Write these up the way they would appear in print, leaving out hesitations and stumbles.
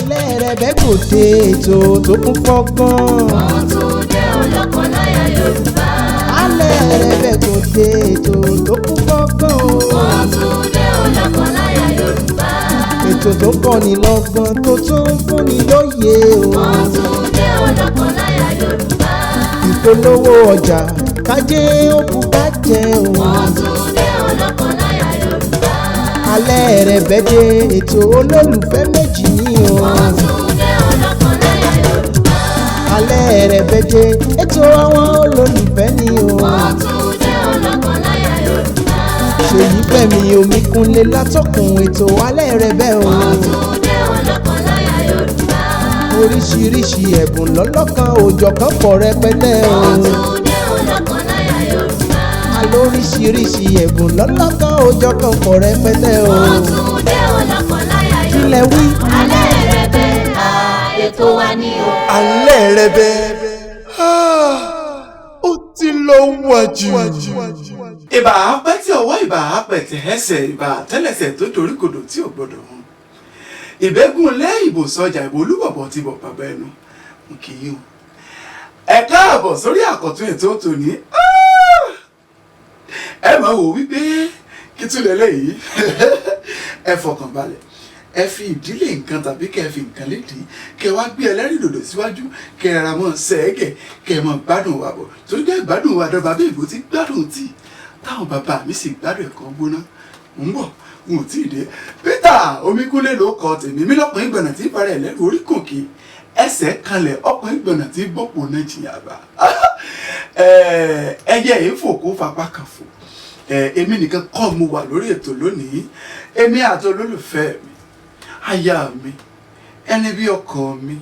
Alẹ́ rẹ̀ bẹ́ẹ̀ kò dé, ètò tó kún fọ́gbọ́n. Wọ́n tún dé ọlọ́kọláya Yorùbá. Alẹ́ rẹ̀ bẹ́ẹ̀ kò dé, ètò tó kún fọ́gbọ́n o. Wọ́n tún dé ọlọ́kọláya Yorùbá. Ètò tó kọ́ni lọ́gbọ́n, tó tún fúnni lóye o. Wọ́n tún dé ọlọ́kọláya Yorùbá. Ìpolówó ọjà kájé ó kú bá jẹ́ o. Wọ́n tún dé ọlọ́kọláya Yorùbá. Alẹ́ rẹ̀ bẹ́ẹ̀ dé, ètò olólùfẹ́ méjì ní o. Wọ́n tún dé ọlọ́kọláya Yorùbá. Alẹ́ rẹ̀ bẹ́ẹ̀ dé, ètò àwọn olólùfẹ́ ní o. Wọ́n tún dé ọlọ́kọláya Yorùbá. Ṣèyí Fẹ́mi Omíkunlé látọkùn ètò alẹ́ rẹ̀ bẹ́ẹ̀ o. Wọ́n tún dé ọlọ́kọláya Yorùbá. Oríṣiríṣi ẹ̀bùn lọ́lọ́kan òjọ̀kan pọ̀ rẹpẹtẹ o. Wọ́n tún dé ọlọ́kọláya Yorùbá. Alóríṣiríṣi ẹ̀bùn lọ́lọ́kan òjọ̀kan pọ̀ rẹpẹtẹ o. Wọ́n tún dé ọlọ́kọláya Yorùbá. Kílẹ̀ wí. Alẹ́ rẹ̀ bẹ́ẹ̀ ètò wa ni o. Alẹ́ rẹ bẹ́ẹ̀, ó ti lọ wájú. Ìbà apẹ́ tí ọwọ́, ìbà apẹ̀ tẹ̀ ẹsẹ̀, ìbà tẹ́lẹsẹ̀ tó dorí kodò tí ò gbọdọ̀ hàn. Ìbẹ́gun lẹ́ ìbò sọjà, ìbò olúbọ̀bọ̀ ti bọ̀ bàbá ẹnu. N kì í o. Ẹ káàbọ̀ sórí àkọ́tún ètò tòní. Ẹ máa wò wípé kí tún lélẹ́yìí. Ẹ fọkàn balẹ̀, ẹ fi ìdílé nǹkan tàbí kẹ ẹ fi nǹkan lédìí, kẹ wá gbé ẹlẹ́rìndòdò síwájú, kẹ ẹ ra mọ́ sẹ́ẹ̀gẹ̀, kẹ ẹ mọ́ gbádùn wa bọ̀, torí pé gbádùn wa dọ́gba bí ìbò ti gbádùn tí táwọn bàbá mi sì gbádùn ẹ̀kọ́ gbóná. Ń bọ̀, n ò tí ì dé. Peter Omíkúnlé ló kọ tèmi mí lọ́kùnrin gbọ̀nà tí ìbára ẹ̀ lẹ́rù orí kòkè ẹsẹ̀ kanlẹ̀, ọkùnrin gbọ̀nà tí bọ́pọ̀ náà jìyà bá ẹyẹ èéfò kó fapá kan fò. Èmi nìkan kọ́ mo wà lórí ètò lónìí. Èmi àti olólùfẹ́ mi, aya mi, ẹni bí ọkọ mi,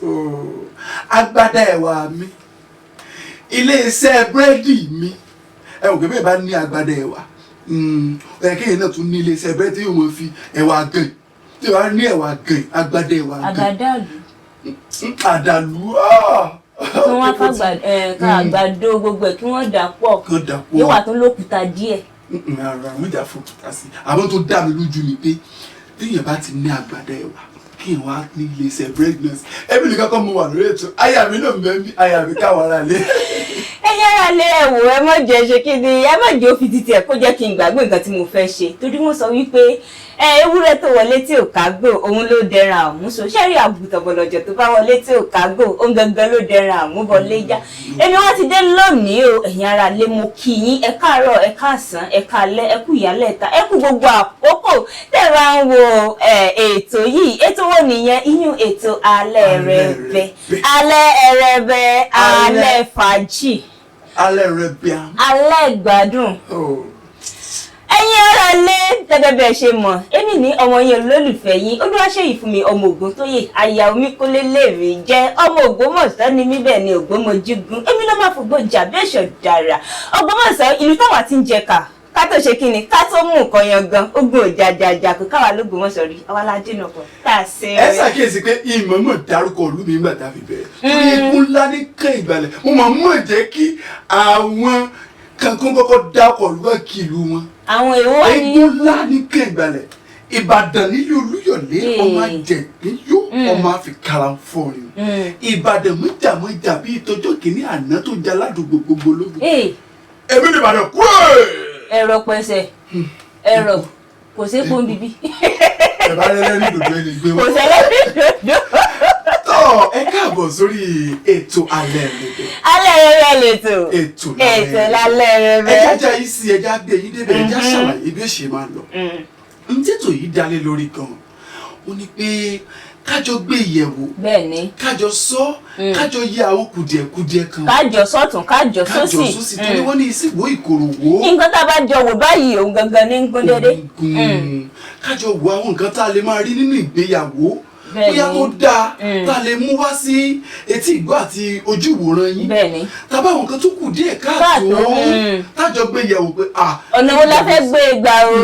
oh, agbada ẹ̀wà mi, iléeṣẹ́ búrẹ́dì mi. Ẹ wò pé bẹ́ẹ̀ bá ní agbada ẹ̀wà, ẹ kéèyàn náà tún ní iléeṣẹ́ búrẹ́dì yóò máa fi ẹ̀wà gàn tí wàá ní ẹ̀wà gàn, agbada ẹ̀wà gàn. Àgàdàlù. Àdàlù. Kí wọ́n fàgbà ká àgbàdo gbogbo ẹ̀, kí wọ́n dà pọ̀. Kan dà pọ̀. Yóò wà tó lókùúta díẹ̀. Ara àwọn ìjà fún òkúta sí. Àwọn tó dá mi lójú ni pé téèyàn bá ti ní àgbàdo ẹ̀wà, kí n wá ní iléeṣẹ́ búrẹ́dì náà. Ẹbí nìkan kọ́ mo wà lórí ètò, aya mi náà mẹ́mí, aya mi káwọn ará lé. Ẹ yára lé, ẹ wò, ẹ má jẹ́ ṣe kí ni, ẹ má jẹ́ òfin títí ẹ kó jẹ́ kí n gbàgbé nǹkan tí mo fẹ́ ṣe, torí wọ́n sọ wípé ẹ ewúrẹ́ tó wọlé tí ò kágbó, òun ló dẹran àmúso. Ṣẹ́rí àgùntàn bọ̀lọ̀jọ̀ tó bá wọlé tí ò kágbó, òun gangan ló dẹran àmúbọ̀lé já. Èmi wọ́n ti dé lónìí o. Ẹ̀yin ará lé, mo kí yín, ẹ káàárọ̀, ẹ káàsán, ẹ káalẹ́, ẹ kú ìyálẹ̀ta, ẹ kú gbogbo àkókò tẹ́ bá ń wo ètò yìí. Ètò wo nìyẹn? Iyún ètò Alẹ́ Rẹ̀bẹ̀, Alẹ́ Ẹrẹ̀bẹ̀, alẹ́ fàájì. Alẹ́ rẹ bíà. Alẹ́ ìgbádùn. Ẹ̀yin ará lé, gẹ́gẹ́ bẹ́ẹ̀ ṣe mọ̀, èmi ní ọmọ yín, olólùfẹ́ yín, Olúwaṣèyí fún mi, ọmọ Ògúntóyè, aya Omíkúnlé lèmi jẹ́. Ọmọ Ògbómọ̀ṣọ́ ni mí, bẹ́ẹ̀ ni Ògbómọjúgún. Èmi ló máa fògbó jà bí èso dàrà. Ògbómọ̀ṣọ́, ìlú táwa ti ń jẹ ká ká tó ṣe kí ni, ká tó mú nǹkan yan gan ogun òjàjàjà kò káwa lÓgbómọ̀ṣọ́ rí àwa la dènà pọ̀ tá a ṣe. Ẹ ṣàkíyèsí pé ìmọ̀ọ́mọ̀ dárúkọ ìlú mi nígbà tá a fi bẹ̀rẹ̀, torí ikú ńlá ní kàn ìgbàlẹ̀. Mo mọ̀ mọ̀ jẹ́ kí àwọn kankan kọ́kọ́ dákọ̀ ìlú kan kí ìlú wọn. Àwọn èèwọ̀ wa ní. Ikú ńlá ní kàn ìgbàlẹ̀, Ìbàdàn nílé Olúyọ̀lé, ọmọ àjẹgbẹ́ yó, ọmọ àfikàrà fọrin. Ìbàdàn mọ́jàmọ́jà bíi tọjọ́ kìíní àná tó jẹ́ aládùúgbò gbogbo lógun. Èmi ní Ìbàdàn kúrò. Ẹ̀rọ pẹ̀sẹ̀ ẹ̀rọ kò sí fún bíbí. Ẹ bá rẹ lẹ́nu dòdò, ẹ lè gbé kò wọn. sẹ́lẹ̀ dòdò. Tọ́ ẹ káàbọ̀ sórí ètò Alẹ́ Rẹ̀bẹ̀. Alẹ́ Rẹ̀bẹ̀ lètò. Ètò ètò lálẹ́ Rẹ̀bẹ̀. Ẹjá já yìí sí, ẹjá gbé yín débẹ̀, ẹjá ṣàlàyé bí ó ṣe máa lọ. N tètò yìí dálé lórí gan-an ó ní pé kájọ gbé ìyẹ̀wò, kájọ sọ, kájọ yẹ àwọn kùdìẹ̀kudiẹ kan, kájọ sọ́tún, kájọ kájọ sósì. sósì, torí wọ́n ní ìsìnwó ìkòròwò. Nǹkan tá a bá jọ wò báyìí, òun gangan ní ń gún dédé. Ogun. Kájọ wo àwọn nǹkan tá a lè máa rí nínú ìgbéyàwó bóyá tó dáa, tá a lè mú wá sí etí ìgbọ́ àti ojú ìwòran yín, tàbí àwọn nǹkan tó kù díẹ̀ káàtó, Káàtó, tájọ gbé yẹ̀wò pé à ọ̀nà wo la fẹ́ gbé e gbà o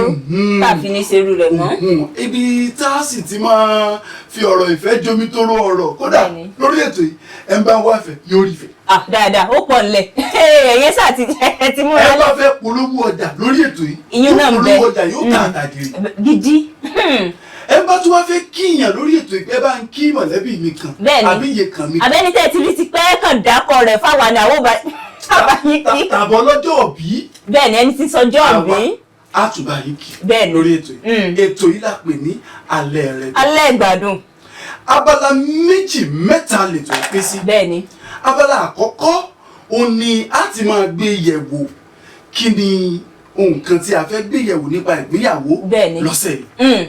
tá a fi ní ṣerú rẹ̀ mọ́. Ibi tá a sì ti máa fi ọ̀rọ̀ ìfẹ́ jomi toro ọ̀rọ̀ kódà lórí ètò yìí, ẹ̀ ń bá wá ìfẹ́ yóò rí ìfẹ́. Ah, dáadáa, ó pọ̀ nílẹ̀, ẹ̀yẹ sáà ti ẹ ti múra Ẹ bá lẹ̀. fẹ́ polówó ọjà lórí ètò yìí, Ìyún náà ń yóò bẹ. polówó ọjà, yóò tà àtàjèrè. Gidi. Ẹ bá tún wá fẹ́ kíyàn lórí ètò ìpẹ́ bá ń kí mọ̀lẹ́bí mi kan Bẹ́ẹ̀ni. àbí iye kan mi kan Àbẹ́ni tẹ́ ẹ ti rí ti pẹ́ kàn dákọ̀ rẹ̀ fáwa ni àwọn ò bá bá yín kí. Tàbọ̀ lọ́jọ́ òbí. Bẹ́ẹ̀ni, ẹni tí sọjọ́ òbí. Àwa á tún bá yín kí Bẹ́ẹ̀ni. lórí ètò yìí. Ètò yìí la pè ní Alẹ́ Rẹ̀bẹ̀. Alẹ́ ìgbádùn. Abala méjì mẹ́ta lètò ìpín sí. Bẹ́ẹ̀ni. Abala àkọ́kọ́ òun ni a ti máa gbé yẹ̀wò kí ni nǹkan tí a fẹ́ gbé yẹ̀wò nípa ìgbéyàwó Bẹ́ẹ̀ni. lọ́sẹ̀ yìí.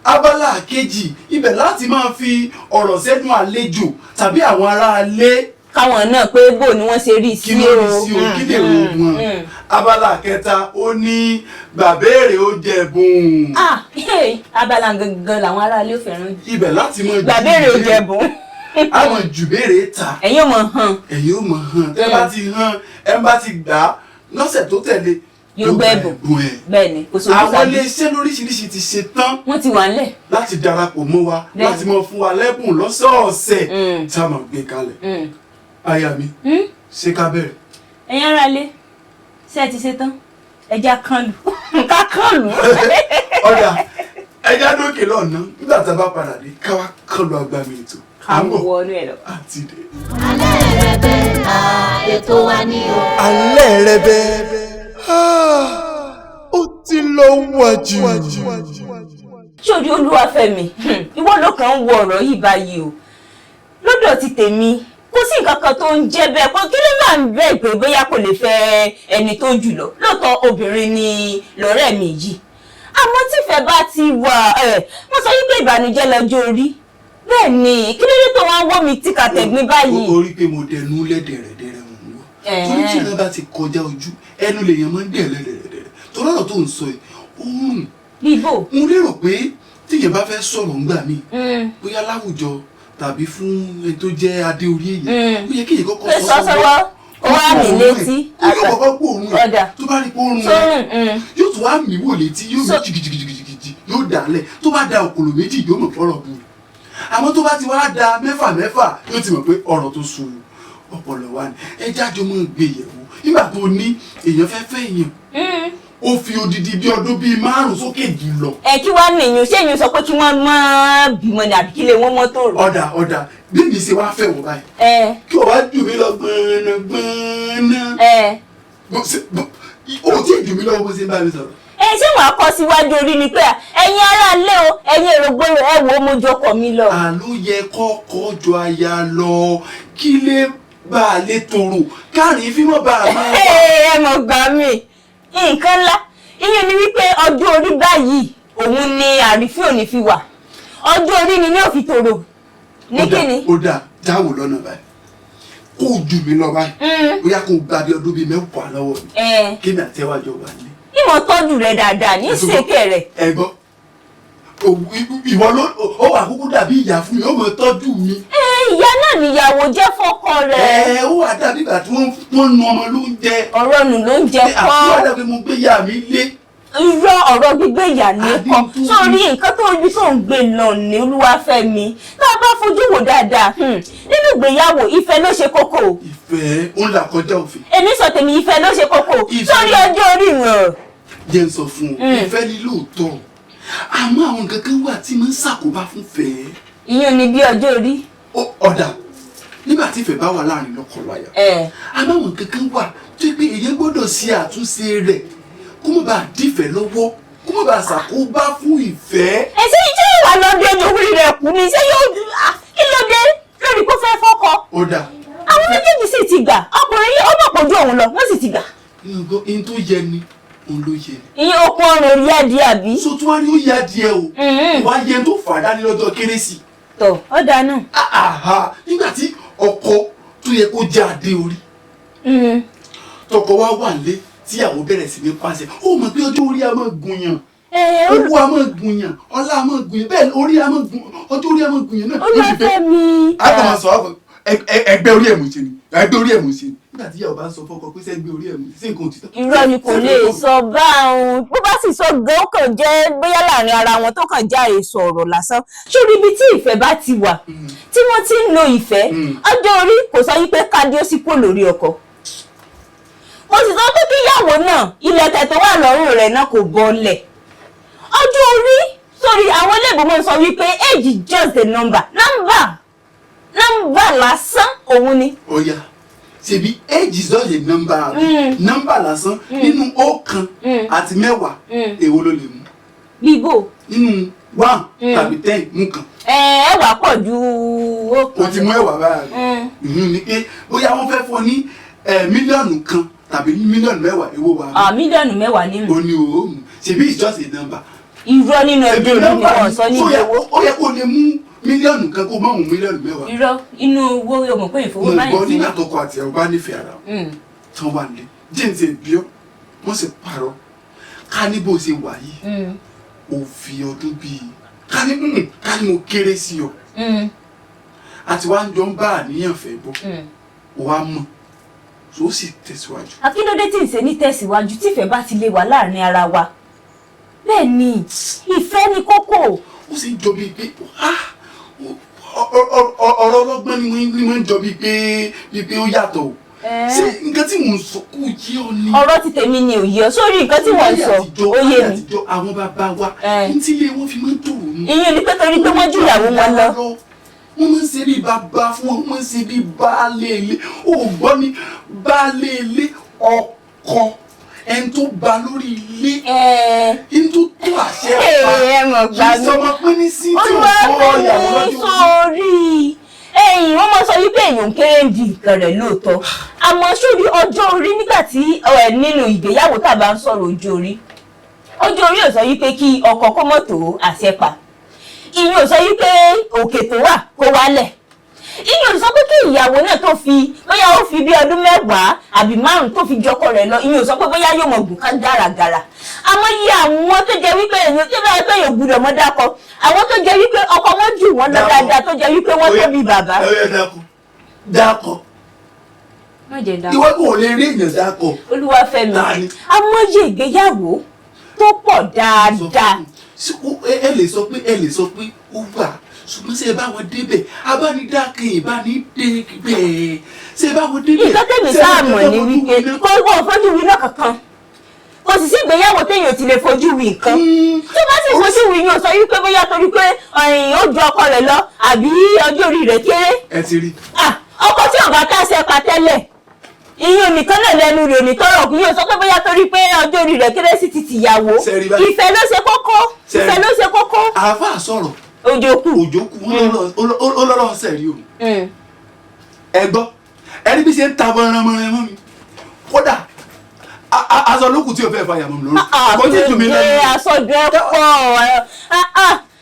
Abala kejì, ibẹ̀ láti máa fi ọ̀rọ̀ sẹ́nu àlejò tàbí àwọn aráalé. Káwọn náà pé bò ni wọ́n ṣe rí Kí sí ló o. rí sí o, kí lè ro wọn. Abala kẹta ó ní gbàbéèrè ó jẹ̀bùn. Ah, hey, abala gangan làwọn aráalé ò fẹ́ràn jù. Ibẹ̀ láti máa ju Gbàbéèrè ó ìbéèrè. jẹ̀bùn. Àwọn jùbéèrè ta. Ẹ̀yin ò mọ̀ hàn. Ẹ̀yin ò mọ̀ hàn. Tẹ́ bá ti hàn, ẹ bá ti gbà á lọ́sẹ̀ tó tẹ̀lé, yóò gbẹ́ ẹ̀bùn. ẹ̀bùn ẹ̀. Bẹ́ẹ̀ni, kò sójú Àwọn sáájú. iléeṣẹ́ lóríṣiríṣi ti ṣe tán Wọ́n ti wà ńlẹ̀. láti darapọ̀ mọ́ wa láti máa fún wa lẹ́bùn lọ́sọ̀ọ̀sẹ̀ tá a máa gbé kalẹ̀. Aya mi, ṣé ká bẹ̀rẹ̀? Ẹ̀yin aráalé, ṣé ẹ ti ṣe tán? Ẹja kan lù. Ká kan lù. Ọ̀dà, ẹja dókè lọ́nà. Nígbà tá a bá padà dé, ká wá kán lu agbami ètò. Ká À ń bọ̀. wọnú ẹ̀ lọ. Àti dé. Alẹ́ Rẹ̀bẹ̀, ètò wa ni o. Alẹ́ Rẹ̀bẹ̀, ó ti lọ wájú. Sórí Olúwafẹ́mi, ìwọ ló kàn ń wo ọ̀rọ̀ yìí báyìí o. Lọ́dọ̀ ti tèmi, kò sí nǹkan kan tó ń jẹ́ bẹ́ẹ̀ pé kí ló máa ń bẹ́ẹ̀ pé bóyá kò lè fẹ́ ẹni tó jù lọ. Lóòótọ́ obìnrin ni lọ́rẹ́ mi yìí, àmọ́ tífẹ̀ bá ti wà ẹ̀, wọ́n sọ wípé ìbànújẹ́ lọ́jọ́ orí. Bẹ́ẹ̀ ni, kí ló dé tó wá ń wọ́ mi tí kàtẹ́gbín báyìí? O rí pé mo dẹnu lẹ́dẹ̀rẹ̀dẹ̀rẹ̀ mò ń wọ̀. Torí tí ìran bá ti kọjá ojú, ẹnu lèèyàn máa ń dẹ̀ lẹ́dẹ̀rẹ̀dẹ̀rẹ̀. Torí ọ̀rọ̀ tó ń sọ yìí, ó ń rùn. Bíbò. Mo lérò pé tíyẹn bá fẹ́ sọ̀rọ̀ ńgbà míì, bóyá láwùjọ tàbí fún ẹni tó jẹ́ adé orí èèyàn, ó yẹ kéèyàn kọ́kọ́ Pé sọ sọ́wọ́, ó wá mí létí. Ó yóò kọ́kọ́ gbóòórùn rẹ̀. Ọ̀dà. Tó bá rí pé ó rùn Tó rẹ̀, rùn. yóò tún wá mí wò létí, yóò mí jìgìjìgìjìgì, yóò dà á lẹ̀. Tó bá da òkòlò méjì, yóò mọ̀ fọ́rọ̀ bù. Àmọ́ tó bá ti wá da mẹ́fà mẹ́fà, yóò ti mọ̀ pé ọ̀rọ̀ tó sun ọpọlọ wa ni. Ẹ jájọ mọ́ gbé yẹ̀wò. Nígbà tó ní èèyàn fẹ́ fẹ́ èèyàn, ó fi odidi bí ọdún bíi 5 sókè jù lọ. Ẹ kí wàá nìyún, ṣé ìyún sọ pé kí wọ́n mọ́ bímọ ni àbí kí lè wọ́n mọ́ tó rò? Ọ̀dà ọ̀dà, bí mi ṣe wá fẹ́ wọ̀ báyìí, kí o wá jù mí lọ gbọ̀nà gbọ̀nà, o tí ì jù mí lọ́wọ́ bó ṣe ń bá mi sọ̀rọ̀. Ẹ ṣé wàá kọ síwájú orí ni pé ẹ̀yin ará ilé o, ẹ̀yin èrò gbòòrò, ẹ wò ó, mo jọkọ̀ mi lọ. Àló yẹ kọ́kọ́ jọ aya lọ kí lè bá a lè tòrò káàrin fímọ̀ bá a máa wà. Ẹ mọ̀ gbà mí, nǹkan ńlá ìyẹn ni wípé ọjọ́ orí báyìí òun ni àrífín òní fi wà, ọjọ́ orí ni ní òfin tòrò ní kíni. Ó dà, jáwò lọ́nà báyìí, kó o jù mí lọ báyìí, bóyá kó o gba bí ọdún bíi 10 lọ́wọ́ mi, kí mi àti ẹ wá jọ wà ní. Ìmọ̀ tọ́jú rẹ̀ dáadáa ní ìṣèké rẹ̀. Ẹ gbọ́, ìwọ ló ó wà kúkú dàbí ìyá fún mi, ó mọ tọ́jú mi. Ẹ ìyá náà níyàwó jẹ́ fọ́kọ rẹ̀. Ẹ ó wà dàbí ìgbà tí wọ́n nu ọmọ lóúnjẹ. Ọ̀rọ̀ nù ló ń jẹ Pé àbúrò kọ́. dàbí mo gbé ìyá mi lé. Irọ́, ọ̀rọ̀ gbígbé ìyá ní Àbí kọ́. tó- Sórí nǹkan tó rí tó ń gbé lọ ní Olúwafẹ́mi, tá a bá fojú wò dáadáa, nínú ìgbéyàwó ìfẹ́ ló ṣe kókó. Ìfẹ́ ń là kọjá òfin. Èmi sọ tèmi, ìfẹ́ ló ṣe kókó. Ìfẹ́- Sórí ọjọ́ orí rẹ̀. Jẹ́ ń sọ fún ọ, ìfẹ́ ní lóòótọ́, àmọ́ àwọn nǹkan kan wà tí máa ń ṣàkóbá fún fẹ́ẹ́. Ìyẹn ni bí ọjọ́ orí. Ọ̀dà, nígbà tí ìfẹ́ bá wà láàrin lọ́kọláya, àmọ́ àwọn nǹkan kan wà tó yẹ pé èèyàn gbọ́dọ̀ ṣe àtúnṣe rẹ̀ kó má bàa dífẹ̀ẹ́ lọ́wọ́, kó má bàa ṣàkóbá fún ìfẹ́. Ẹ ṣé ṣé ìwà lọ́dẹ orí rẹ̀ kú ni? Ṣé yóò kí ló dé lórí kó fẹ́ fọ́kọ? Ọ̀dà. Àwọn méjèèjì sì ti gbà, ọkùnrin yìí ó mọ̀ pọ̀jù òun lọ, wọ́n sì ti gbà. Ihun tó yẹ ni òun ló yẹ ni. Ìyẹn okun ọrùn orí adìẹ àbí? So tún wá rí ó yẹ adìẹ o, wá yẹ tó fà dání lọ́jọ́ kérésì. Tọ ọ̀dà náà. Àhà, nígbà tí ọkọ tó yẹ kó jẹ́ adé orí, tọkọ wa wà lé, tíyàwó bẹ̀rẹ̀ sí ní pàṣẹ, ó mọ̀ pé ọjọ́ orí a máa gùn yàn, owó a máa gùn yàn, ọlá a máa gùn yàn, bẹ́ẹ̀ orí a máa gùn, ọjọ́ orí a máa gùn yàn náà. Olúwafẹ́mi. A kàn máa sọ ọ́ ẹgbẹ́ orí ẹ̀ mú ṣe ni, ẹgbẹ́ orí ẹ̀ mú ṣe ni. Nígbà tí ìyàwó bá ń sọ fọ́kọ pé sẹ́gbẹ́ orí ẹ̀ mú ṣe nǹkan òtítọ́. Irọ́ ni, kò lè sọ báwọn. Bó bá sì sọ gan, ó kàn jẹ́ bóyá láàrin ara wọn tó kàn já èso ọ̀rọ̀ lásán. Sórí ibi tí ìfẹ́ bá ti wà, tí wọ́n ti ń lo ìfẹ́, ọjọ́ orí kò sọ wípé kádé ó sì kó lórí ọkọ. Mo sì sọ pé kíyàwó náà, ilẹ̀kẹ̀ tó wà lọ́rùn rẹ̀ náà kò bọ́lẹ̀. Ọjọ́ orí sórí àwọn ilé eléèbó máa ń sọ wípé age is just a number. Number, number lásán òun ni. Ó yá, ṣebí age is just a number, àbí? Number lásán. Nínú ọ̀kan àti 10, èwo ló lè mú? Bíbò? Nínú 1 tàbí 10, mú kan. Ẹ ẹwà pọ̀ ju O ọ̀kan. ti mú ẹwà báyìí. Ìyún ni pé bóyá wọ́n fẹ́ fún ọ ní 1 mílíọ̀nù tàbí 10 mílíọ̀nù, èwo wà? Ah, 10 mílíọ̀nù nínú. O ní o mú. Ṣebí it's just a number. Irọ́, nínú ẹgbẹ́ orí ni wọ́n sọ ní Ó yẹ owó. Ó yẹ kó lè mú 1 mílíọ̀nù kó má mú 10 mílíọ̀nù. Irọ́, inú owó yóò mọ̀ pé Mo ìfowópamọ́ gbọ́, nígbà tó kọ àti ẹ̀rọ bá nífẹ̀ẹ́ ara wọn tí wọ́n wà nílé jíǹsì ẹ̀bí ọ́, wọ́n sì parọ́ ká ní bó ṣe wà yìí, ó fi ọdún bíi ká ní mo kéré sí ọ, àti wá ń jọ ń bá àníyàn fẹ́ bọ́, ó wá mọ̀ tó sì tẹ̀síwájú. Akíndóde tí ń ṣe ní tẹ̀síwájú tífẹ̀ẹ́ bá ti lè wà láàrin ara wa. Bẹ́ẹ̀ ni, ìfẹ́ ni kókó. Ó sì ń jọ bíi pé, ah, ọ̀rọ̀ ọlọ́gbọ́n ni wọ́n ń jọ bíi pé ó yàtọ̀ o. Ṣé nǹkan tí mò ń sọ kò yé ọ ni? Ọ̀rọ̀ ti tèmi ni ò yé ọ sórí nǹkan tí wọ́n ń sọ. Àtijọ́, Ó yé ayé mi. àtijọ́, àwọn bàbá wa, ní tí ilé wọn fi máa ń tòrò nù. Ìyẹn ni pé torí pé wọ́n ju ìyàwó wọn lọ. Wọ́n máa ń ṣe bí bàbá fún wọn, wọ́n máa ń ṣe bí baálé ilé. Ó gbọ́ ni, baálé ilé, ọkọ, ẹni tó ba lórí ilé, ẹni tó tó àṣẹ pa. Ẹ mọ̀ gbà Kì í mí. sọmọ pín ní sí tí ò fọ́ ìyàwó Olúwafẹ́mi, lọ́jọ́. sórí ẹ̀yìn, wọ́n máa sọ wípé èèyàn kéré ń di nǹkan rẹ̀ lóòótọ́, àmọ́ sórí ọjọ́ orí, nígbà tí ẹ nínú ìgbéyàwó tá a bá ń sọ̀rọ̀ ọjọ́ orí, ọjọ́ orí ò sọ wípé kí ọkọ kó mọ̀ tó àṣẹ pa. Ìyẹn ò sọ wípé òkè tó wà kó wálẹ̀. Ìyẹn ò sọ pé kí ìyàwó náà tó fi bóyá ó fi bí ọdún 10 àbí 5 tó fi jọkọ rẹ̀ lọ, ìyẹn ò sọ pé bóyá yóò mọ̀ gùn ká gàràgàrà. Àmọ́ iye àwọn tó jẹ́ wípé èèyàn tó bá pé èèyàn gbúdọ̀ mọ́ dákọ, àwọn tó jẹ́ wípé ọkọ wọn jù wọ́n lọ Dákọ. dáadáa, tó jẹ́ wípé wọ́n tó bí bàbá. Ẹ yẹ dákọ, dákọ. Má jẹ́ dákọ. Ìwọ kò lè rí èèyàn dákọ. Olúwafẹ́mi, Ta ni? amóye ìgbéyàwó tó pọ̀ dáadáa. Ṣé ẹ lè sọ pé, ẹ lè sọ pé ó wà, ṣùgbọ́n ṣé ẹ bá wọn débẹ̀? Abánidákin ìbánidébẹ̀, ṣé ẹ bá wọn débẹ̀? Nǹkan tẹ̀mí Ṣé ẹ bá sáà mọ̀ wọn ni fojú wípé winá? kò fojú winá kankan. Kò sì sí ìgbéyàwó téèyàn ti lè fojú wí nǹkan. Tó bá sì fojú wí, yóò sọ wípé bóyá torí pé ẹ̀yìn ó ju ọkọ rẹ̀ lọ àbí ọjọ́ orí rẹ̀ kéré. Ẹ ti rí. Ah, ọkọ tí ò bá kásẹ̀ pa tẹ́lẹ̀, ìyẹn nìkan náà lẹ́nu rẹ̀ ní tọrọ kù, yóò sọ pé bóyá torí pé ọjọ́ orí rẹ̀ kéré sí ti tìyàwó. Ṣé rí báyìí? Ìfẹ́ ló ṣe kókó. Ṣé rí? Ìfẹ́ ló ṣe kókó. Àáfàá sọ̀rọ̀. Òjò kù. Òjò kù, wọn lọ́lọ́ sẹ̀rí o. Ẹ gbọ́, ẹni bí ṣe ń ta mọ̀rànmọ̀ràn mọ́ mi, kódà aṣọ lókùn tí o fẹ́ fàyà mọ́ mi lọ́rùn kò tí ì jù mí lẹ́nu. Àsọdùn ẹ̀ pọ̀.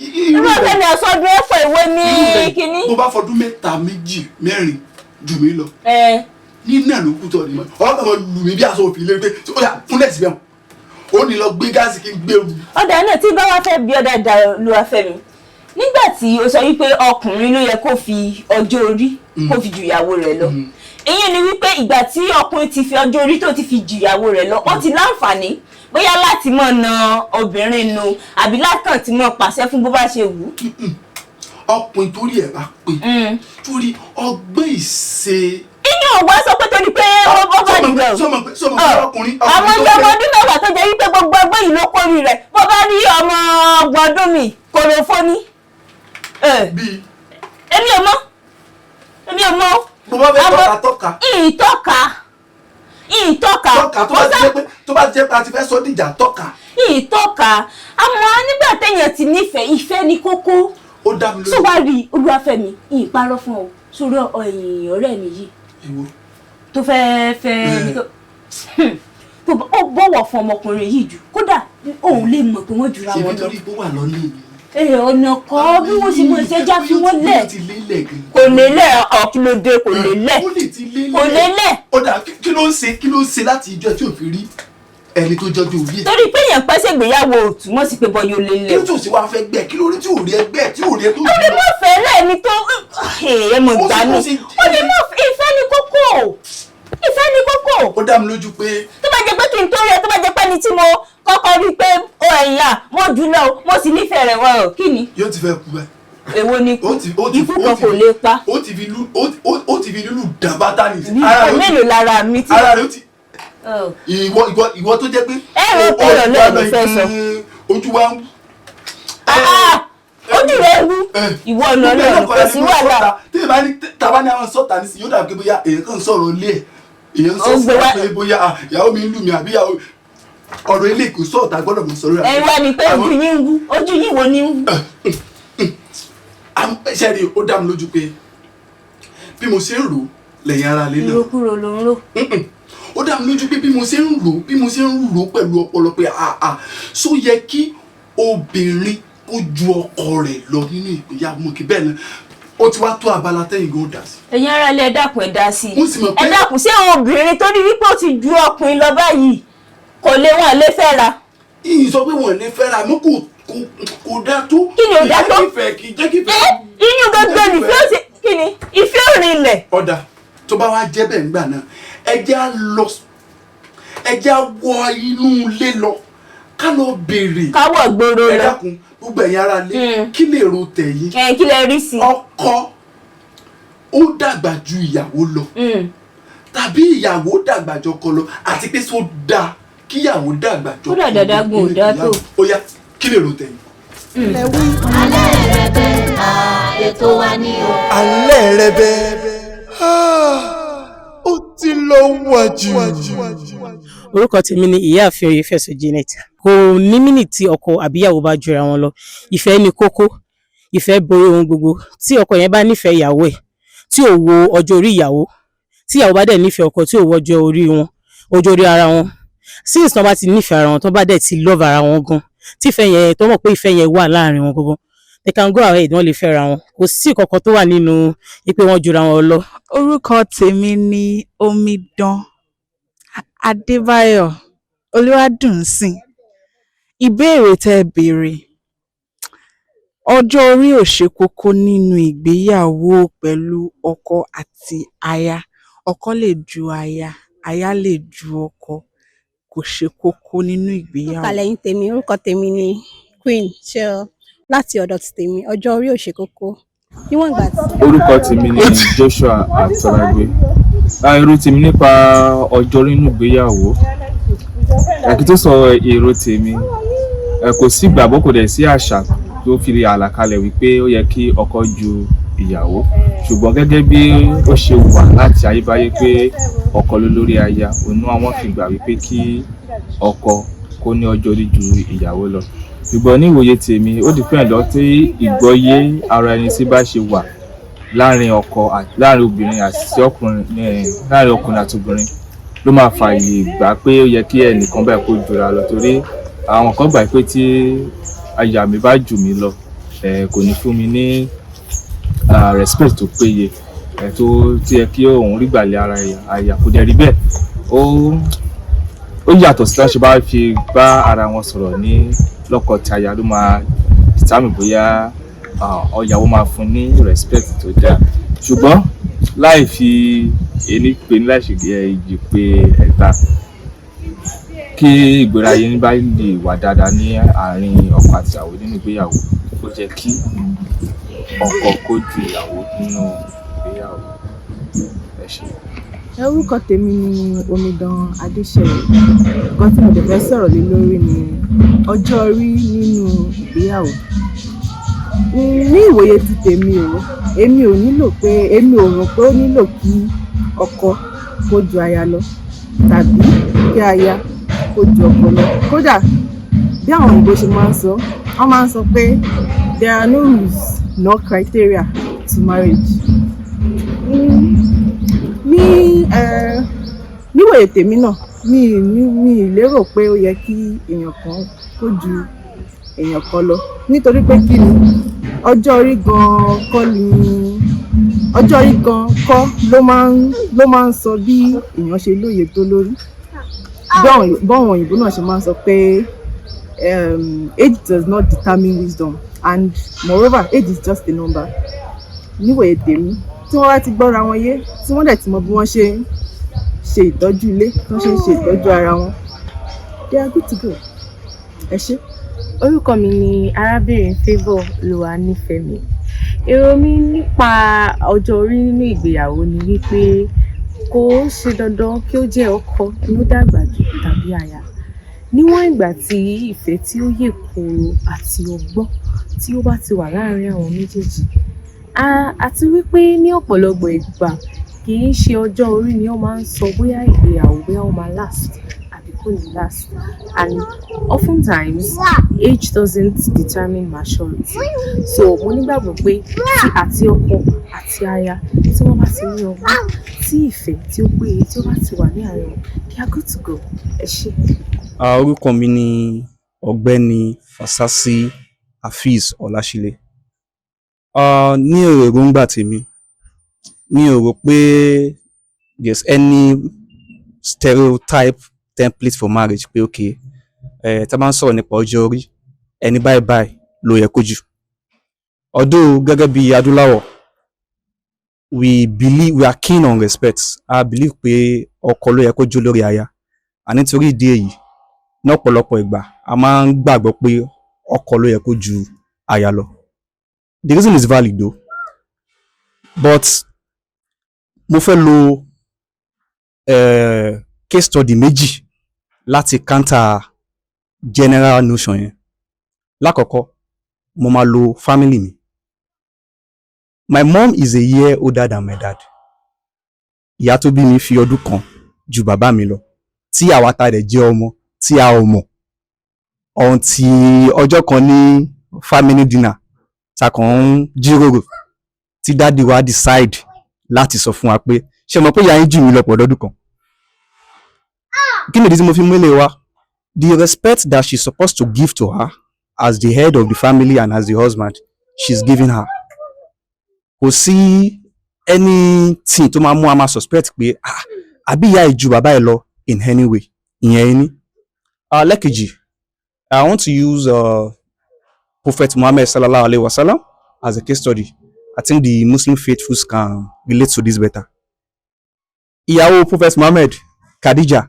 Irú Irú rẹ̀- ọ̀fẹ́ ni àsọdùn ẹ̀ pọ̀, ìwé ní irú rẹ̀, kínní. Bó bá fọdún 3, 2, 4 jù mí lọ, ní náà ló kú tọ́ ni ọlọ́pàá máa lù mí bí aṣọ òfin lé pé ó yà kúnlẹ̀ síbẹ̀ wọn, ó ní lọ gbé gáàsì kí n gbé ru. Ọ̀dà náà tí bá wá fẹ́ bí ọ̀dà dà, Olúwafẹ́mi, nígbà tí o sọ wípé ọkùnrin ló yẹ kó fi ọjọ́ orí kó fi ju ìyàwó rẹ̀ lọ, èyí ni wípé ìgbà tí ọkùnrin ti fi ọjọ́ orí tó ti fi ju ìyàwó rẹ̀ lọ, ó ti láǹfààní bóyá láti mọ̀ na obìnrin nu àbí látàn tí mọ̀ pàṣẹ fún bó bá ṣe wù ú. Ọkùnrin torí ẹ̀ bá pé, torí ọgbọ́n ìṣe. Inú òwò sọ pé torí pé ó bá dìgbà. Sọmọ pé ọkùnrin Àwọn ọkùnrin ọjọ́ tó ọmọ fẹ́ ọdún 10 tó jẹ́ wípé gbogbo ọgbọ́n yìí ló kórìí rẹ̀, bó bá rí ọmọ 30 ọdún mi kò lè fóní. Bíi Èmi ò mọ̀, èmi ò mọ̀. Bó bá fẹ́ tọ́ka, tọ́ka. Ìtọ́ka, ìtọ́ka. Tọ́ka, tó bá ti jẹ́ pé, tó bá ti jẹ́ pé a ti fẹ́ sọ dìjà, tọ́ka. Ìtọ́ka, àmọ́ nígbà téèyàn ti nífẹ̀ẹ́, ìfẹ́ ni kókó. Ó dá mi Tó lójú. wá rí, Olúwafẹ́mi, ìparọ́ fún ọ sórí ẹ̀yìn ọ̀rẹ́ mi yìí Èwo? tó fẹ́ẹ́ fẹ́ tó ó bọ̀wọ̀ fún ọmọkùnrin yìí jù, kódà òun lè mọ̀ pé wọ́n jura Ṣèbí wọn lọ. torí pé ó wà lọ́nà mi. Ẹ ọ̀nà kọ́ bí wọ́n ṣe mọ̀ ṣe já fi wọ́n lẹ̀. Ó ti lélẹ̀ gan. Kò lélẹ̀ ọ̀, kí ló dé? Kò lélẹ̀. Ó lè ti lélẹ̀. Kò lélẹ̀. Ó dà, kí ló ń ṣe, kí ló ń ṣe láti ìjọ tí ò fi rí ẹni tó jọjú orí ẹ̀? Torí pé èèyàn pẹ́ ṣègbéyàwó ò túmọ̀ sí pé bọ́yọ̀ Kí lélẹ̀. ló tó sì wá fẹ́ gbẹ? Kí ló rí tí ò rí ẹgbẹ́ tí ò rí ẹ tó Ó lè mọ̀ fẹ́ lẹ́ni tó ẹ mọ̀ gbà mí. Ó lè mọ̀, ìfẹ́ ní kókó, ìfẹ́ ní kókó. Ó dá mi lójú pé Tó bá jẹ́ pé kí n tó rí ẹ, tó bá jẹ́ pé ẹni tí mo kọ́kọ́ rí pé ó ẹ̀yà mo jù lọ, mo sì nífẹ̀ẹ́ rẹ̀ wọ́n ò kí ni. Yóò ti fẹ́ kú báyìí. Èwo ni? Ó ti ó ti Ikú ó kan ti kò lè pa. Ó ti fi lú ó ti fi lúlù dàn bátà ní. Ní Ara rẹ̀ ó ti mélòó lára mi tí. Ara rẹ̀ ó ti Oh. ìwọ tó jẹ́ pé Ẹ rò pé ọ̀rọ̀ náà ló fẹ́ sọ. Ojú wa ń Ah, ah. Ìwọ ọ̀nà náà kò sí wàhálà. Tí ìbá ní tàbá ní àwọn sọ́ta nísìnyí, yóò dàbí pé bóyá èèyàn kan sọ̀rọ̀ ilé ẹ̀, èèyàn Ó gbé sọ wá- pé bóyá ah, ìyàwó mi ń lù mí àbí ìyàwó ọ̀rọ̀ ilé kò sọ̀tà gbọ́dọ̀ mọ̀ sọ̀rọ̀. Ẹ wá ní pé ojú yín ń wú, ojú yín wo ni ń wú? Ṣe rí, ó dá mi lójú pé bí mo ṣe ń rò lẹ́yìn ara lé náà. Ìrokúro ló ń rò. Mm-mm. Ó dá mi lójú pé bí mo ṣe ń rò, bí mo ṣe ń rò pẹ̀lú ọpọlọ pé àà só yẹ kí obìnrin kó ju ọkọ rẹ̀ lọ nínú ìgbéyàwó mọ̀ kí bẹ́ẹ̀ náà ó ti wá tó abala tẹ́yìn gan dà sí. Ẹ̀yin ará ilé, ẹ dákun, ẹ dá sí i. Mo sì mọ̀ Ẹ pé dákun, ṣé àwọn obìnrin tó ní wípé ó ti ju ọkùnrin lọ báyìí kò lè wọn lè fẹ́ ra? Ìyìn sọ pé wọn ò lè fẹ́ra mọ́, kò dá tó. Kí ni ò dá tó? Ìfẹ́ kì í jẹ́ kí Ẹ ìfẹ́. inú gbogbo nìfẹ́ ó ti kí ni ìfẹ́ òrìnlẹ̀. Ọ̀dà tó bá wá jẹ́ bẹ́ẹ̀ ńgbà náà, ẹ jẹ́ á lọ, ẹ jẹ́ á wọ inú ilé lọ, ká lọ béèrè. Káwọ̀ gbòòrò Ẹ lọ. dákun, gbogbo ẹ̀yin ará ilé, kí lè ro tẹ̀yìn? Ẹ kí lẹ rí sí i? Ọkọ ó dàgbà ju ìyàwó lọ tàbí ìyàwó dàgbà jọkọ lọ, àti pé só dáa kíyàwó dàgbà jọkọ Kódà dàda gun ò dáa tó. Ó yá, kí lè ro tẹ̀yìn? Lẹ wí. Alẹ́ rẹ bẹ́ à, ètò wa ni o. Alẹ́ rẹ bẹ́ẹ̀, ó ti lọ wájú. Orúkọ tèmi ni Ìyáàfin Oyèfẹsọ Janet. Kò ní mínì tí ọkọ àbíyàwó bá jura wọn lọ, ìfẹ́ ni kókó, ìfẹ́ borí ohun gbogbo. Tí ọkọ yẹn bá nífẹ̀ẹ́ ìyàwó ẹ̀, tí ò wo ọjọ́ orí ìyàwó, tí ìyàwó bá dẹ̀ nífẹ̀ẹ́ ọkọ, tí ò wo ọjọ́ orí wọn, ọjọ́ orí ara wọn, since tán bá ti nífẹ̀ẹ́ ara wọn, tán bá dẹ̀ ti love ara wọn gan, tí ìfẹ́ yẹn tó mọ̀ pé ìfẹ́ yẹn wà láàrin wọn gangan, they can go ahead, wọ́n lè fẹ́ra wọn. Kò sí kankan tó wà nínú pé wọ́n jura wọn lọ. Orúkọ tèmi ni Omidan Adébáyọ̀ Olúwadùnsìn. Ìbéèrè tẹ́ ẹ béèrè, ọjọ́ orí ò ṣe kókó nínú ìgbéyàwó pẹ̀lú ọkọ àti aya. Ọkọ lè ju aya, aya lè ju ọkọ, kò ṣe kókó nínú ìgbéyàwó. Kàlẹ̀ yín tèmi, orúkọ tèmi ni Queen Shell láti ọ̀dọ̀ ti tèmi. Ọjọ́ orí ò ṣe kókó níwọ̀n ìgbà tí. Orúkọ tèmi ni Joshua Àtọlágbé. Èrò tèmi nípa ọjọ́ orí nínú ìgbéyàwó, kí tó sọ èrò tèmi, kò sí ìgbàgbọ́, kò dẹ̀ sí àṣà tó fi àlàkalẹ̀ wípé ó yẹ kí ọkọ ju ìyàwó, ṣùgbọ́n gẹ́gẹ́ bí ó ṣe wà láti ayébáyé pé ọkọ ló lórí aya, òun náà wọ́n fi gbà wípé kí ọkọ kó ní ọjọ́ orí ju ìyàwó lọ. Ṣùgbọ́n ní ìwòye tèmi, ó depend lọ tí ìgbọ́yé ara ẹni sí bá ṣe wà láàrin ọkọ, láàrin obìnrin àti ọkùnrin, láàrin ọkùnrin àti obìnrin ló máa fààyè gbà pé ó yẹ kí ẹnìkan báyìí kó jura lọ, torí àwọn kan gbà pé tí aya mi bá jù mí lọ, kò ní fún mi ní respect tó péye tó tí yẹ kí òun rí gbàlẹ̀ ara aya. Kò dẹ̀ rí bẹ́ẹ̀. Ó yàtọ̀ sí láti bá fi bá ara wọn sọ̀rọ̀ ní lọ́kọ-taya ló máa determine bóyá ọ̀yàwó máa fún ní respect tó dáa. Ṣùgbọ́n láì fi ení pe ní láì ṣe èjì pé ẹ̀ta, kí ìgbéra yẹn bá lè wà dáadáa ní àárín ọkọ àti ìyàwó nínú ìgbéyàwó, ó jẹ́ kí ọkọ kó ju ìyàwó nínú ìgbéyàwó. Ẹ ṣé. Orúkọ tèmi ni Omidan Adéṣeyẹ. Nǹkan tí mo dẹ̀ fẹ́ sọ̀rọ̀ lé lórí ni ọjọ́ orí nínú ìgbéyàwó. Ní ìwòye ti tèmi o, èmi ò nílò pé, èmi ò rò pé ó nílò kí ọkọ kó ju aya lọ tàbí kí aya kó ju ọkọ lọ. Kódà bí àwọn òyìnbó ṣe máa ń sọ, wọ́n máa ń sọ pé there are no rules nor criteria to marriage. Ní níwòye tèmi náà, mi ì lérò pé ó yẹ kí èèyàn kan kó ju èèyàn kan lọ, nítorí pé kí ni, ọjọ́ orí gan kọ́ ni, ọjọ́ orí gan kọ́ ló máa ń sọ bí èèyàn ṣe lóye tó lórí. Báwọn òyìnbó náà ṣe máa ń sọ pé age does not determine wisdom, and moreover, age is just a number. Níwòye tèmi, tí wọ́n bá ti gbọ́ra wọn yé, tí wọ́n dẹ̀ ti mọ bí wọ́n ṣe ń ṣe ìtọ́jú ilé, tí wọ́n ṣe ń ṣe ìtọ́jú ara wọn, they are good to go. Ẹ ṣé. Orúkọ mi ni Arábìnrin Favour Olúwanífẹ̀mí. Èrò mi nípa ọjọ́ orí nínú ìgbéyàwó ni wípé kò ń ṣe dandan kí ó jẹ́ ọkọ ló dàgbà jù tàbí aya, níwọ̀n ìgbà tí ìfẹ́ tí ó yè kooro àti ọgbọ́n tí ó bá ti wà láàárín àwọn méjèèjì. Àti wípé ní ọ̀pọ̀lọpọ̀ ìgbà, kì í ṣe ọjọ́ orí ni ó máa ń sọ bóyá ìgbéyàwó, bóyá ó máa last àbí kò ní last. And oftentimes, age doesn't determine maturity. So mo nígbàgbọ́ pé tí àti ọkọ àti aya, tí wọ́n bá ti ní ọgbọ́n, tí ìfẹ́ tí ó péye tí ó bá ti wà ní àárín wọn, they are good to go. Ẹ ṣé. Orúkọ mi ni Ọ̀gbẹ́ni Fasasi Hafiz Ọláṣílẹ̀. Ní èròǹgbà tèmi, mi ò rò pé there's any stereotype template for marriage pé, okay, tá a bá ń sọ̀rọ̀ nípa ọjọ́ orí, ẹni báyìí báyìí ló yẹ kó jù. Although, gẹ́gẹ́ bí adúláwọ̀, we believe, we are keen on respect. I believe pé ọkọ ló yẹ kó jó lórí aya, and nítorí ìdí èyí, ní ọ̀pọ̀lọpọ̀ ìgbà, a máa ń gbàgbọ́ pé ọkọ ló yẹ kó ju aya lọ. The reason is valid though, but mo fẹ́ lo case study méjì láti counter general notion yẹn. Lákọ̀ọ́kọ́, mo máa lo family mi. My mom is a year older than my dad. Ìyá tó bí mi fi ọdún kan ju bàbá mi lọ, tí àwa ta dẹ̀ jẹ́ ọmọ tí a ò mọ̀ until ọjọ́ kan ní family dinner ta kàn ń jíròrò, tí daddy wa decide láti sọ fún wa pé, ṣé mọ̀ pé ìyá yín jù mí lọ pọ̀ lọ́dún kan? Kí nìdí tí mo fi mú ilé wa? The respect that she's supposed to give to her as the head of the family and as the husband, she's giving her. Kò sí anything tó máa mú a máa suspect pé, ah, àbí ìyá ẹ̀ ju bàbá ẹ̀ lọ in any way. Ìyẹn ẹni. Lẹ́kejì, I want to use Prophet Muhammad sallallahu alaihi wasallam as a case study. I think the Muslim faithfuls can relate to this better. Ìyàwó Prophet Muhammad, Khadija,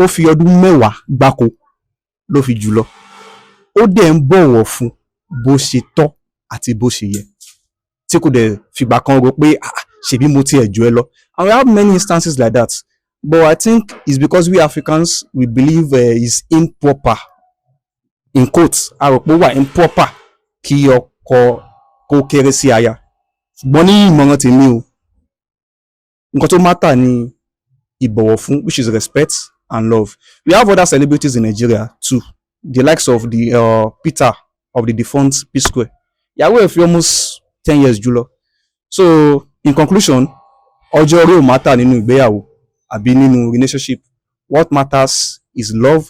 ó fi ọdún 10 gbáko ló fi jù lọ. Ó dẹ̀ ń bọ̀wọ̀ fún bó ṣe tọ́ àti bó ṣe yẹ, tí kò dẹ̀ fìgbà kan rò pé, ah, ṣebí mo tiẹ̀ jù ẹ lọ. And we have many instances like that. But I think it's because we Africans, we believe it's improper, in quotes, a rò pé ó wà improper kí ọkọ kó kéré sí aya. Ṣùgbọ́n ní ìmọ̀ràn tèmi o, nǹkan tó matter ni ìbọ̀wọ̀ fún, which is respect and love. We have other celebrities in Nigeria too, the likes of the Peter of the defunct P Square. Ìyàwó ẹ̀ fi almost 10 years jù lọ. So in conclusion, ọjọ́ orí ò matter nínú ìgbéyàwó àbí nínú relationship. What matters is love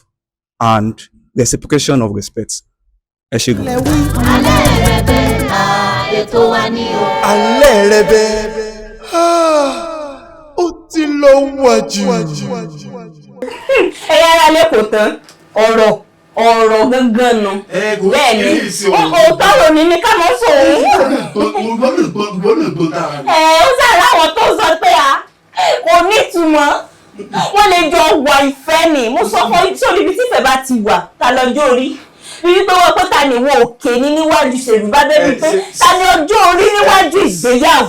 and reciprocation of respect. Ẹ ṣé gan. Alẹ́ rẹ̀ bẹ́ẹ̀, ètò wa ni o. Alẹ́ rẹ bẹ́ẹ̀, ó ti lọ wájú. Ẹ̀yin ará lè kò tán ọ̀rọ̀, ọ̀rọ̀ gangan nu. Bẹ́ẹ̀ ni, òótọ́ ló ní ká mọ́ sòun. Gbọ́dọ̀ gbọ́n tara rẹ̀. Ẹ ó sàrà, àwọn tó sọ pé a kò nítumọ̀, wọ́n lè jọ wà. Ìfẹ́ ni mo sọ fún yín, sórí ibi tí ìfẹ́ bá ti wà, ta lọ́jọ́ orí bí wípé wọ́n pé ta ni wọ́n òkè ní níwájú ṣèlú bá bẹ́ẹ̀ bí pé ta ni ọjọ́ orí níwájú ìgbéyàwó.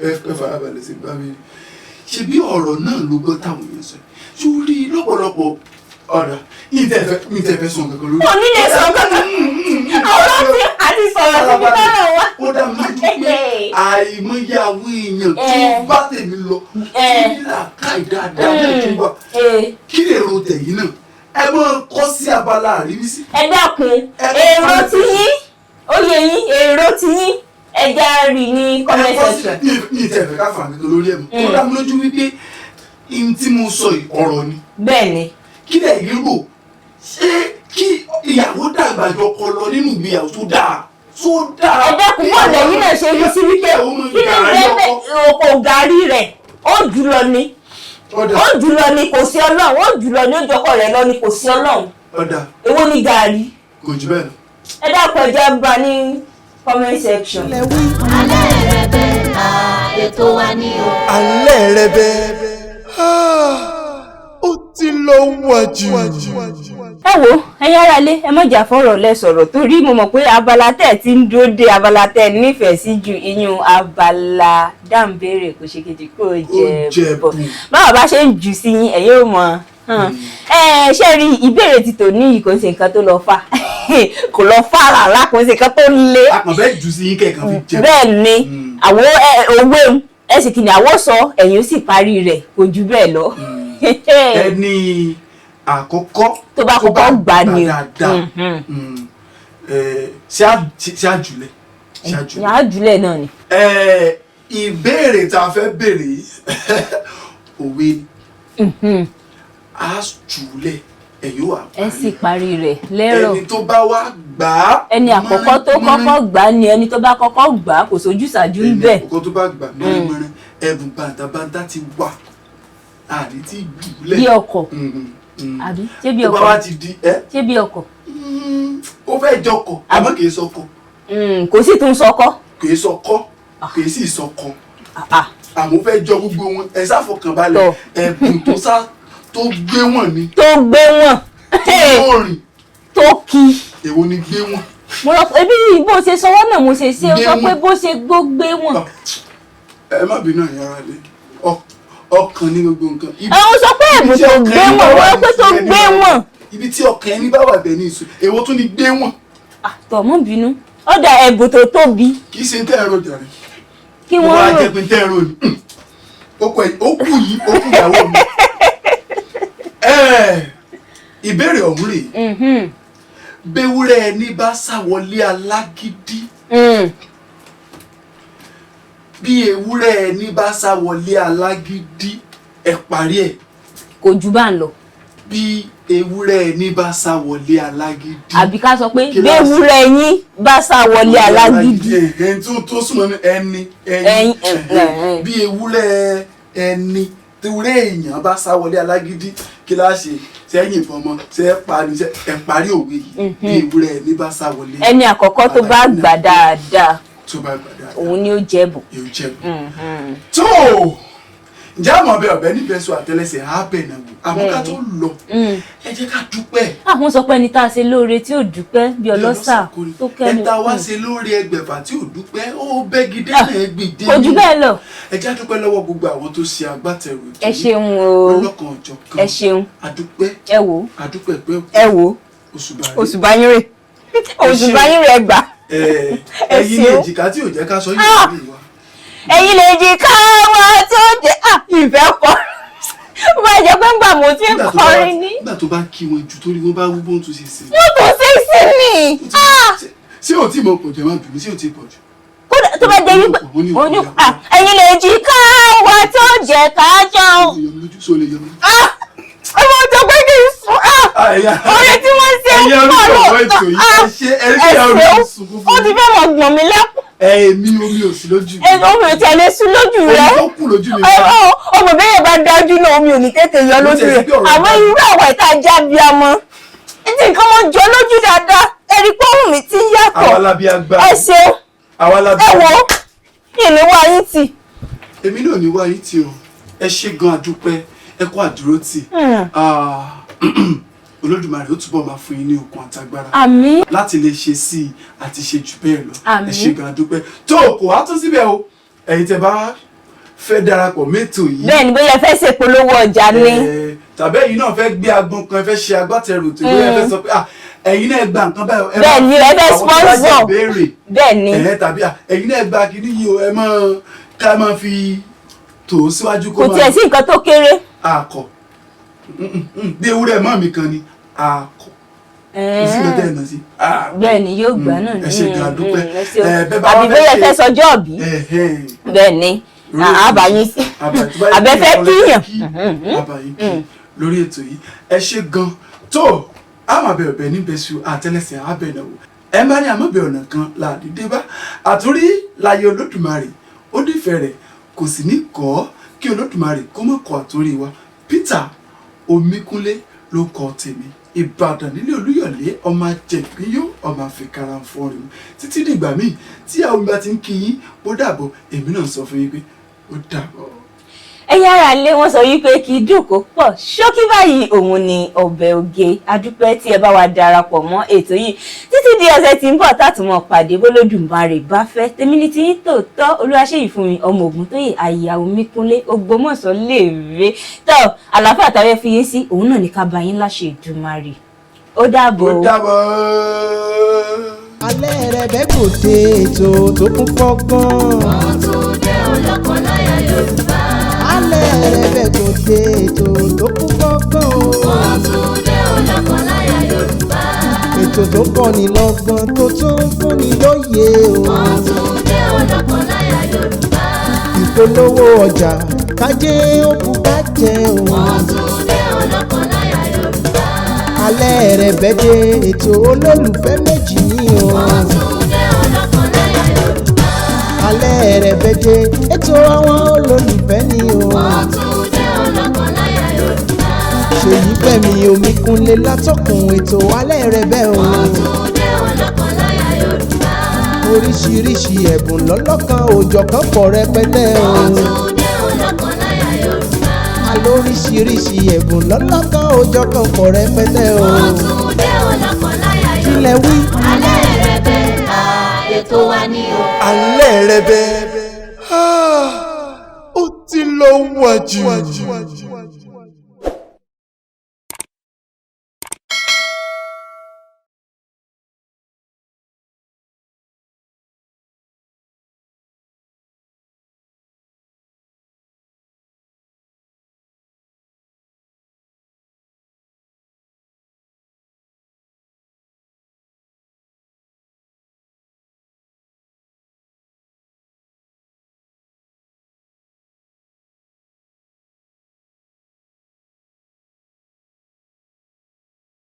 Ẹ farabalẹ̀ sí bá mi. Ṣe bí ọ̀rọ̀ náà ló gbọ́ táwọn èèyàn sọ, ṣó rí lọ́pọ̀lọpọ̀ ọ̀rọ̀ ìtẹ̀fẹ́ sọ kankan lórí. Kò ní lè sọ kankan, ọ̀rọ̀ tí àti sọ̀rọ̀ síbi tọ́rọ̀ wá. Ó dá mi lójú pé àìmọye àwọn èèyàn tó bá tèmi lọ tó ní làákàyè dáadáa náà tó wà. Kí lè ro tẹ̀yìn náà? Ẹ máa kọ́ sí abala àríwísí. Ẹ dákun, èrò tí yín ó yẹ yín, èrò tí yín, ẹ já rí ní comment section. Ní ìtẹ̀fẹ́ ká fà mí lórí ẹ̀ mọ́, ó dá mi lójú wípé ihun tí mo sọ yìí, ọ̀rọ̀ ni. Bẹ́ẹ̀ni. Kí lẹ̀ yín rò? Ṣé kí ìyàwó dàgbà jọ ọkọ lọ nínú ìgbéyàwó tó dáa, tó dáa? Ẹ dákun, bọ́ọ̀lù ẹ̀yìn náà ṣe rí sí wípé kí ni bẹ́ẹ̀ kò gàrí rẹ̀, ó jùlọ ni, ó jùlọ ni, kò sí Ọlọ́run, ó jùlọ ni, ó jọkọ rẹ̀ lọ ni, kò sí Ọlọ́run. Ọ̀dà. Èwo ni gàrí? Kò jù bẹ́ẹ̀ lọ. Ẹ dákun, ẹ jẹ́ bá ní comment section. Alẹ́ rẹ̀ bẹ́ẹ̀, ètò wa ni o. Alẹ́ rẹ bẹ́ẹ̀, ó ti lọ wájú. Ẹ wo, ẹ̀yin ará ilé, ẹ má jà fọ̀rọ̀ lẹ sọ̀rọ̀, torí mo mọ̀ pé abala tẹ̀ ti ń dúró dé, abala tẹ̀ nífẹ̀ẹ́ sí ju iyún abala dáńbéèrè kò ṣe kejì kó jẹ bọ̀. Báwo bá ṣe ń jù sí yín, ẹ̀yin ò mọ̀. Ẹ ṣe rí ìbéèrè ti tòní yìí, kò ń ṣe nǹkan tó lọ fà, kò lọ fà rárá, kò ń ṣe nǹkan tó le. Àpọ̀nbẹ́ jù sí yín kẹ̀kan fi jẹun. Bẹ́ẹ̀ ni, àwọn òwe ẹ sì kìnnì àwọ̀ sọ, ẹ̀yin ó sì parí rẹ̀, kò jù bẹ́ẹ̀ lọ. Ẹni àkọ́kọ́ tó bá kọ́kọ́ gbà ni o. Dáadáa. Ṣé àjùlẹ̀? Ṣé àjùlẹ̀? Àjùlẹ̀ náà ni. Ìbéèrè tá a fẹ́ béèrè yìí, òwe á jùlẹ̀, ẹ̀yin wà ẹ sì parí rẹ̀ lẹ́rọ̀. Ẹni tó bá wá gbà á. Ẹni àkọ́kọ́ tó kọ́kọ́ gbà á ni, ẹni tó bá kọ́kọ́ gbà á, kò sójúsàájú ń bẹ̀. Ẹni àkọ́kọ́ tó bá gbà mọ́rẹ́mọ́rẹ́, ẹ̀bùn bàǹtàbàǹtà ti wà àní tí jùlẹ̀. Bí ọkọ̀ àbí ṣé bí Tó bá ọkọ̀? wá ti di ẹ. Ṣé bí ọkọ̀? Ó fẹ́ jọkọ̀ àmọ́ kì í sọkọ̀. Kò sì tún sọkọ́. Kì í sọkọ́, kì í sì sọkọ, àmọ́ ó fẹ́ jọ gbogbo wọn. Ẹ sáfọkànbalẹ̀, ẹ̀bùn tó sá tó gbé wọn ni. Tó gbé wọn. Tó rìn. Tó kí. Èwo ni gbé wọn? Mo rọ ebi bó ṣe sọwọ́ náà mo ṣe ṣe ó Gbé sọ pé wọn. bó ṣe gbó gbé wọn. Ẹ má bínú, ẹ̀yin ará ilé, ọkàn ní gbogbo nǹkan. Ẹ ó sọ pé ẹ̀bùn Ibi tí tó ọkàn gbé ẹni bá wọn, wà wọ́n pé tó ní gbé wọn. Ibi tí ọkàn ẹni bá wà bẹ́ẹ̀ ní ìṣù, èwo tún ni gbé wọn? Tọ̀ mọ́ bínú, ó dà, ẹ̀bùn tó tóbi. Kì í ṣe tẹ́ ẹ̀rọ jàre. Kí Mo wọ́n wá rò. jẹ́ pé tẹ́ ẹ̀rọ ni ó kù, ó kù yìí, ó kù ìyàwó mi. Ìbéèrè ọ̀hún rèé: béwúrẹ́ ẹni bá sá wọlé alágídí, bí ewúrẹ́ ẹni bá sá wọlé alágídí, ẹ parí ẹ̀. Kò jù bá ń lọ. Bí ewúrẹ́ ẹni bá sá wọlé alágídí. Àbí ká sọ pé Kí la sọ? béwúrẹ́ yín bá sá wọlé alágídí. Ẹni tó súnmọ́ ní ẹni Ẹyin, ẹyin ẹyin. bí ewúrẹ́ ẹni tewúrẹ́ èèyàn bá sá wọlé alágídí, kí la ṣe? Ṣe ẹ̀yìn ìbọn mọ́? Ṣe ẹ parí? Ṣe ẹ parí òwe yìí? Bí ewúrẹ́ ẹni bá sá wọlé. Ẹni àkọ́kọ́ tó bá gbà dáadáa, tó bá gbà dáadáa, òun ni ó jẹ̀bùn. Yóò jẹ̀bùn. Tó ǹjẹ́ àmọ́ ọbẹ̀ ọ̀bẹ níbẹ̀ sọ àtẹlẹsẹ̀ á bẹ̀ náà wò, àmọ́ ká tó lọ, ẹ jẹ́ ká dúpẹ́. Àwọn sọ pé ẹni tá a ṣe lóore tí ò dúpẹ́, bí ọlọ́ṣà tó kẹ́nu. Ẹ ta wá ṣe lórí ẹgbẹ̀fà tí ò dúpẹ́, ó bẹ́gi délẹ̀ gbìdé. Kò jù bẹ́ẹ̀ lọ. Ẹ jẹ́ á dúpẹ́ lọ́wọ́ gbogbo àwọn tó ṣe agbátẹrù ètò Ẹ yìí ṣeun o. lọ́lọ́kan ọ̀jọ̀kan. Ẹ ṣeun. Adúpẹ́. Ẹ wò ó. Adúpẹ́ pé Ẹ wò ó. òṣùbà Òṣùbà yín rè, òṣùbà yín rè, gbà. Ẹ̀yin ní ṣeun. èjìká tí ò jẹ́ ká sọ yìí lórí wa. Ẹ̀yin lè jí káwá tó jẹ́ ìfẹ́ kọ́, ó bá jẹ́ pé ńgbà mo ti ń Nígbà tó bá wá- kọrin ní. Nígbà tó bá kí wọn jù, torí wọn bá wú bóun tún ṣe sí. Wọ́n tó ṣe sí mi. Ṣé ò tí mọ̀ pọ̀ jù? Ẹ má bínú, ṣé ò tí pọ̀ jù? Kódà tó bá jẹ́ wípé oní ẹ̀yin lè jí káwá tó jẹ́ kájọ. So lè yọ mí. Ọmọ tó pé kí n sùn orin tí wọ́n ṣe ń Ẹ̀yin pọ̀ arúgbó ètò yìí, ẹ ṣe ẹ ṣe ẹ̀ṣẹ̀ àwọn sunkún ó ti fẹ́ mọ̀ gbọ̀n mi lẹ́kùn. Ẹ̀mí omi ò sí lójú mi. Ẹ̀mí omi ò tẹ̀lé sùn lójú rẹ̀. Omi tó kù lójú mi. Ọmọ bẹ́ẹ̀ bá dájú náà, omi ò ní tètè yọ Mo lójú tiẹ̀ rẹ̀. sí pé ọ̀rọ̀ Àmọ́ irú àwa ìta já bí ọmọ tí nǹkan mọ́ jọ lójú dáadáa, ẹ̀rí pé ohùn mi ti ń yàtọ̀. Àwa la bí agbá. Ẹ ṣeun. Àwa la bí. Ẹ wo ìní wá yín tì. Èmi náà ní wáyé tí o. Ẹ ṣe gan, àdúpẹ́, ẹ kú àdúró tì. Olódùmarè ó túbọ̀ máa fún yín ní okun àtagbára Àmín. láti lè ṣe sí i àti ṣe jù bẹ́ẹ̀ lọ. Àmín. Ẹ ṣe gan, àdúpẹ́. Tó kò wá tún síbẹ̀ o, ẹ̀yin tẹ́ bá fẹ́ darapọ̀ mẹ́tò yìí, Bẹ́ẹ̀ ni, bóyá ẹ fẹ́ ṣèpolówó ọjà ni. Tàbí ẹ̀yin náà fẹ́ gbé agbọn kan, ẹ fẹ́ ṣe agbátẹrù tó, bóyá ẹ fẹ́ sọ pé ah, ẹ̀yin náà gba nǹkan báyìí, ẹ Bẹ́ẹ̀ ni, ẹ fẹ́ àwọn tó bá jẹ́ sponsor. ìbéèrè. Bẹ́ẹ̀ ni. Ẹ̀hẹ́, tàbí ah, ẹ̀yin náà gba kíní yìí o, ẹ mọ́ ká máa fi tò ó síwájú kó Kò tiẹ̀ sí nǹkan tó kéré. Akọ bí ewúrẹ́ mọ́ mi kan ni akọ, kò sí nǹkan tẹ́ ẹ̀ náà sí. Bẹ́ẹ̀ ni, yóò gbà náà. Ẹ ṣe gan, àdúpẹ́. Ẹ ṣeun. Ẹ, bẹ́ẹ̀ bá wá Àbí fẹ́ bóyá ẹ ṣe- fẹ́ sọjọ́ òbí. Ẹ̀hẹ́n. Bẹ́ẹ̀ ni, àbáyín sí àbẹ́fẹ́ kíyàn. Àbáyín kí lórí ètò yìí. Ẹ ṣe gan. Tó a máa bẹ ọbẹ níbẹ̀ ṣu àtẹlẹsẹ̀ abẹnáwó ẹ bá ní àmọ́bẹ̀ ọ̀nà kan làdídé bá àtúrí láyé Olódùmarè, ó nífẹ̀ẹ́ rẹ̀, kò sì ní kọ́ kí Olódùmarè kó mọ̀ kọ́ àtúrí wa. Peter Omíkúnlé ló kọ tèmi, Ìbàdàn nílé Olúyọ̀lé, ọmọ ajẹ̀gbínyó, ọmọ àfikàrà fọrin. Títí dìgbà míì tí àwọn bá ti ń kí yín ó dàbọ̀, èmi náà sọ fún yín pé ó dàbọ̀. Ẹ Ẹ̀yin ará ilé, wọ́n sọ wípé kì í dùn kó pọ̀, ṣókí báyìí òun ni ọbẹ̀ oge. Adúpẹ́ tí ẹ bá wa darapọ̀ mọ́ ètò yìí títí di ọ̀sẹ̀ tí ń bọ̀ tátùmọ̀ pàdé bólódùmarè bá fẹ́. Tèmi ní tiyín tòótọ́, Olúwaṣèyí fún mi ọmọ Ògúntóyè àyàwó Míkúnlé Ògbómọ̀ṣọ́ lèwe tọ́ àlàáfíà tàbí fi yín sí òun náà ní ká bá yín láṣẹ Èdùmàrè. Ó dàbọ̀. Ó dàbọ̀. Alẹ́ rẹ̀ bẹ́ẹ̀ kò dé, ètò tó kún fọ́gbọ́n. Wọ́n tún dé ọlọ́kọláya Yorùbá. Alẹ́ rẹ̀ bẹ́ẹ̀ kò dé, ètò tó kún fọ́gbọ́n o. Wọ́n tún dé ọlọ́kọláya Yorùbá. Ètò tó kọ́ni lọ́gbọ́n, tó tún fúnni lóye o. Wọ́n tún dé ọlọ́kọláya Yorùbá. Ìpolówó ọjà kájé ó kú bàjẹ́ o. Wọ́n tún dé ọlọ́kọláya Yorùbá. Alẹ́ rẹ̀ bẹ́ẹ̀ dé, ètò olólùfẹ́ méjì ní o. Wọ́n tún dé ọlọ́kọláya Yorùbá. Alẹ́ rẹ̀ bẹ́ẹ̀ dé, ètò àwọn olólùfẹ́ ní o. Wọ́n tún dé ọlọ́kọláya Yorùbá. Ṣèyí Fẹ́mi Omíkunlé látọkùn ètò alẹ́ rẹ̀ bẹ́ẹ̀ o. Wọ́n tún dé ọlọ́kọláya Yorùbá. Oríṣiríṣi ẹ̀bùn lọ́lọ́kan òjọ̀kan pọ̀ rẹpẹtẹ o. Wọ́n tún dé ọlọ́kọláya Yorùbá. Alóríṣiríṣi ẹ̀bùn lọ́lọ́kan òjọ̀kan pọ̀ rẹpẹtẹ o. Wọ́n tún dé ọlọ́kọláya Yorùbá. Kílẹ̀ wí. Alẹ́ rẹ̀ bẹ́ẹ̀ ètò wa ni o. Alẹ́ rẹ bẹ́ẹ̀, ó ti lọ wájú.